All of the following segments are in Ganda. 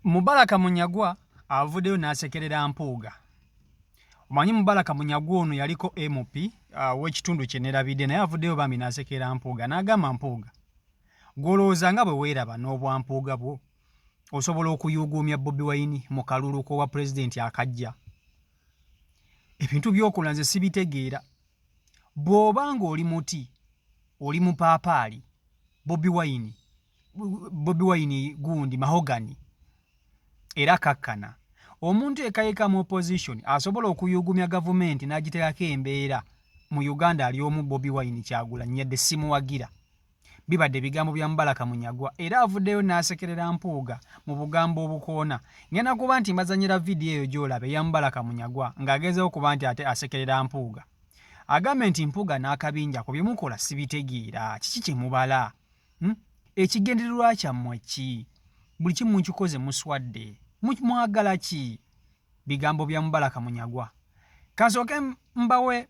Mubaraka Munyagwa avuddeyo n'asekerera Mpuuga. Omanyi Mubaraka Munyagwa ono yaliko MP w'ekitundu kye nerabidde, naye avuddeyo bambi n'asekerera Mpuuga n'agamba, Mpuuga, gw'olowooza nga bwe weeraba n'obwa Mpuuga bwo osobola okuyuuguumya Bobi Wine mu kalulu k'obwa pulezidenti akajja? Ebintu by'okola nze sibitegeera. Bw'oba ng'oli muti, oli mupaapaali, Bobi Wine Bobi Wine gundi mahogany era kakkana. Omuntu yekka yekka mu opposition asobola okuyugumya gavumenti n'agiteekako embeera mu Uganda ali omu Bobi Wine Kyagulanyi, yadde simuwagira. Bibadde ebigambo bya Mubaraka Munyagwa era avuddeyo n'asekerera Mpuuga mu bugambo obukoona. Ngenda kuba nti mbazanyira vidiyo eyo gy'olaba eya Mubaraka Munyagwa ng'agezaako okuba nti ate asekerera Mpuuga. Agambye nti Mpuuga n'akabinja ko bye mukola sibitegeera, kiki kye mubala? Ekigendererwa kyammwe ki? Buli kimu mukikoze muswadde. Mwagala ki? Bigambo bya Mubaraka Munyagwa. Kansooke mbawe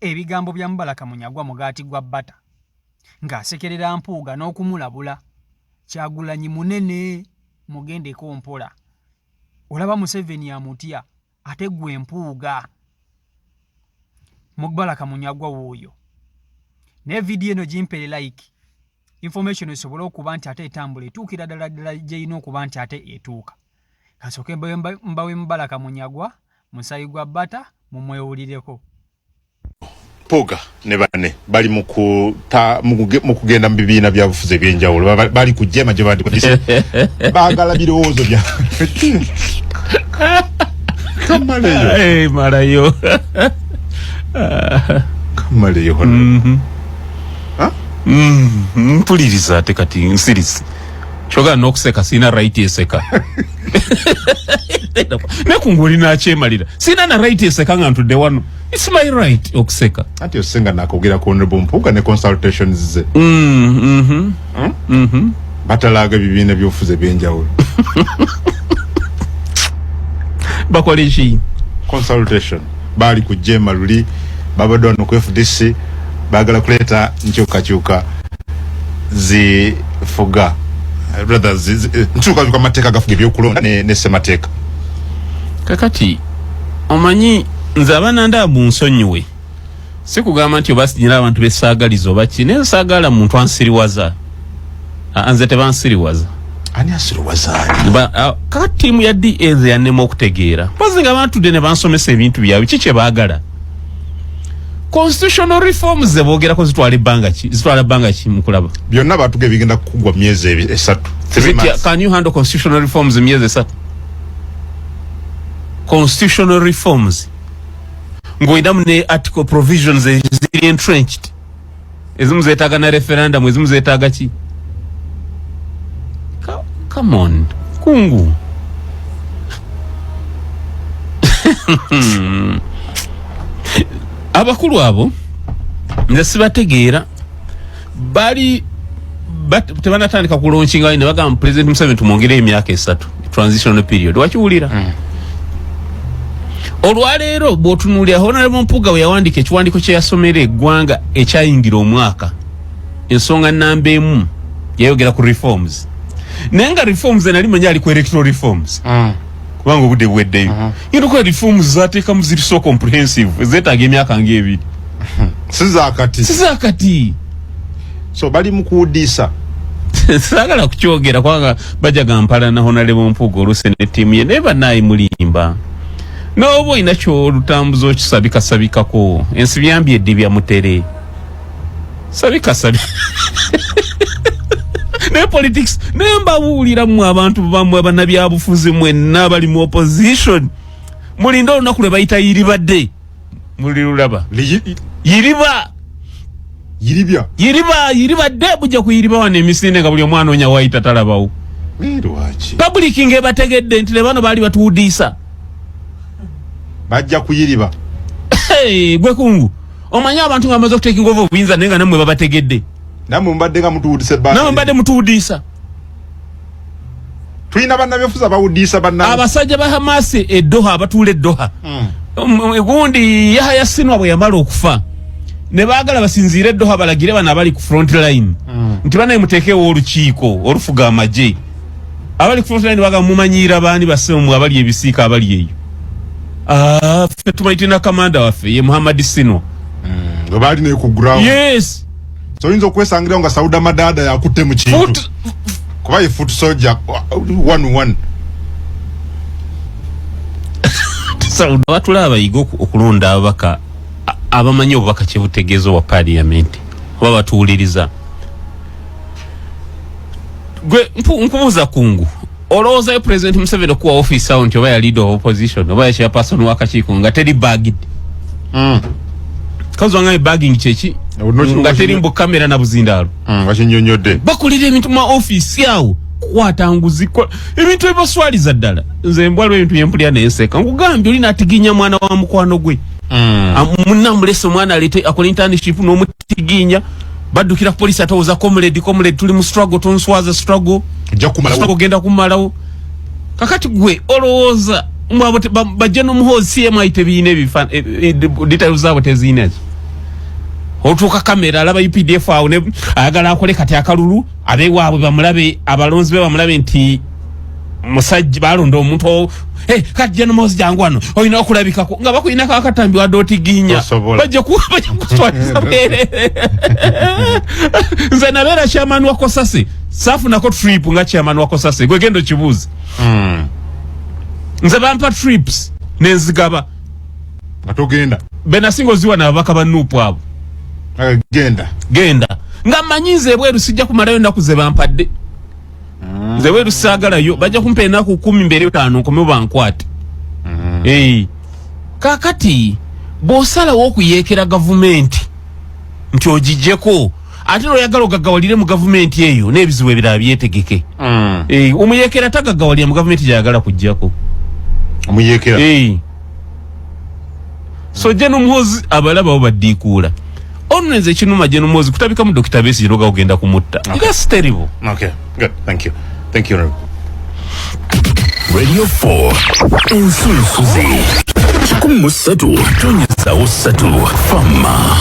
ebigambo bya Mubaraka Munyagwa mugaati gwa bbata ng'asekerera Mpuuga n'okumulabula. Kyagulanyi munene, mugendeko mpola. Olaba Museveni amutya, ate gwe Mpuuga. Mubaraka Munyagwa wuuyo. Naye vidiyo eno gimpere like, information esobole okuba nti ate etambula etuukira ddala ddala gy'erina okuba nti ate etuuka. Kansooke mbawe Mubaraka Munyagwa, musayi gwa bbata, mumwewulireko. Mpuuga ne bane bali mu kugenda mu bibiina bya bufuzi ebyenjawulo, bali ku jema gye bandikudise, baagala birowoozo bya kamaleyo. Hey, malayo. Kamaleyo. Mpuliriza ate kati nsirisi kyogala n'okuseka sirina right eseka naye kungu oli nakyemalira sirina na right eseka nga ntudde wano. It's my right okuseka. Anti osenga nakogera ku Honorable Mpuuga ne consultations ze. Batalaaga ebibiina by'obufuzi ebyenjawulo. Bakola eki? Consultation. Baali ku jema luli, babadde wano ku FDC, baagala kuleeta nkyukakyuka zifuga, rather nkyukakyuka amateeka gafuga ebyokulonda ne ssemateeka. Kakati omanyi nze abananda munsonyiwe, si kugamba nti oba nyina abantu besaagaliza oba ki, naye nsaagala muntu ansiriwaza. Nze tebansiriwaza. Ani asiriwaza ani? Kakati ttiimu ya DA nze yannema okutegeera, mpozi nga bantudde ne bansomesa ebintu byabwe ki kye baagala. Constitutional reforms ze boogerako zitwala ebbanga ki? Zitwala bbanga ki mukulaba? Byonna batuga ebigenda kukugwa myezi 3. Three months. Can you handle constitutional reforms myezi 3? Constitutional reforms ng'olinamu ne article provisions eziri entrenched, ezimu zeetaaga na referendum, ezimu zeetaaga ki? Come on, kungu. Abakulu abo nze sibategeera. Bali tebanatandika kulaunchinga ne bagamba President Museveni tumwongere emyaka 3, transitional period. Wakiwulira? Olwaleero bw'otunuulira Honorable Mpuuga bwe yawandiika ekiwandiiko kye yasomera eggwanga ekyayingira omwaka, ensonga namba 1 yayogera ku reforms, naye nga reforms nali manyi ali ku electoral reforms, kubanga obudde buweddeyo. Ngenda okukola reforms zateekamu ziri so comprehensive, zeetaaga emyaka ng'ebiri. Si zaakati. Si zaakati. So bali mu kuwudiisa. Saagala kukyogera kubanga bajaga mpala na Honorable Mpuuga oluusi ne ttiimu ye, naye bannaayi mulimba. N'oba olina ky'olutambuza okisabikasabikako, ensi byambi eddibya mutere. Sabikasabi. Naye politics, naye mbabuulira mmwe abantu bammwe bannabyabufuzi mwenna abali mu opposition, mulinde olunaku lwe bayita yiribadde, mulirulaba. Yiriba. Yiribya. Yiriba, yiribadde bujja kuyiriba wano emisinde nga buli omu anoonya wayita talabawo. Lwaki? Public ng'ebategedde nti ne bano baali batuwudiisa. Bajja kuyiriba. Hey, gwe kungu. Omanyi abantu nga bamaze okutekinga over obuyinza naye nga nammwe babategedde. Nammwe mubadde nga mutuwudiisa ebbanga. Nammwe mubadde mutuwudiisa. Tulina bannabyabufuzi abawudiisa bannange. Abasajja ba Hamas e Doha, abatuula e Doha. Gundi Yahya Sinwar bwe yamala okufa, ne baagala basinziire e Doha balagire bano abali ku front line nti banaye muteekewo olukiiko olufuga amagye. Abali ku frontline baga mumanyiira baani basemu abali ebisiika abali eyo. Ah, ffe tumanyi tulina kamanda waffe ye Muhammad Sino. Nga baali naye ku ground. Yes. So oyinza okwesangirawo nga Sauda Madada yakutte mu kintu. Foot Kuba ye foot soldier 1-1. Sauda batulaba bayiga okulonda ababaka abamanyi obubaka kye butegeeza obwa parliament oba batuwuliriza. Gwe nkubuuza kungu, olowoozayo President Museveni okuwa office awo nti oba ya leader of opposition oba ya chairperson w'akakiiko nga teri bagged? Kazi wangaye bagging kyeki? Nga teri mbu kamera na buzindaalo. Wakinyonyodde. Bakolera ebintu mu office awo, kukwata nguzi, ebintu ebibaswaliza ddala. Nze mbwaliwo ebintu byempulira naye nseka. Nkugambye oli n'atiginya mwana wa mukwano gwe. Munna amulese omwana aleete akole internship n'omutiginya, baddukira ku poliisi, atowooza comrade, comrade tuli mu struggle, tonswaza struggle. Ojja kumalawo. Struggle genda kumalawo. Kakati gwe olowooza mwabo bajja n'omuhoozi CMI tebiina details zaabwe teziina ezo. Otuuka kamera alaba UPDF awo ne ayagala akole kati akalulu abeewaabwe bamulabe, abalonzi be bamulabe nti musajja balonda omuntu hey, kati jja n'omuhoozi jangu wano olina okulabikako nga bakulinako akatambi wadde otiginya. Tosobola. Bajja kuswaliza bwerere. Nze nabeera chairman wa Kosase, saafunako trip nga chairman wa Kosase. Gwe genda okibuuze. Nze bampa trips nenzigaba. Nga togenda. Benasinga oziwa n'ababaka ba NUP abo. Genda. Genda. Nga mmanyi nze ebweru sijja kumalayo ennaku ze bampadde. Nze ebweru saagalayo, bajja kumpa ennaku 10 mbeere 5 nkomewo bankwate. Kaakati bw'osalawo okuyeekera gavumenti nti ogiggyeko, ate n'oyagala ogaggawalire mu gavumenti eyo n'ebizibu ebirala byetegeke. Omuyeekera tagaggawalira mu gavumenti gy'ayagala kuggyako. Omuyeekera. So General Muhoozi abalaba bo baddiikuula. Ono nze ekinuma General Muhoozi kutabikamu Dokita Besigye n'oga ogenda kumutta. That's terrible. Okay, good. Thank you. Thank you, Honorable. Radio 4 Ensunsuzi 13.3 Fama.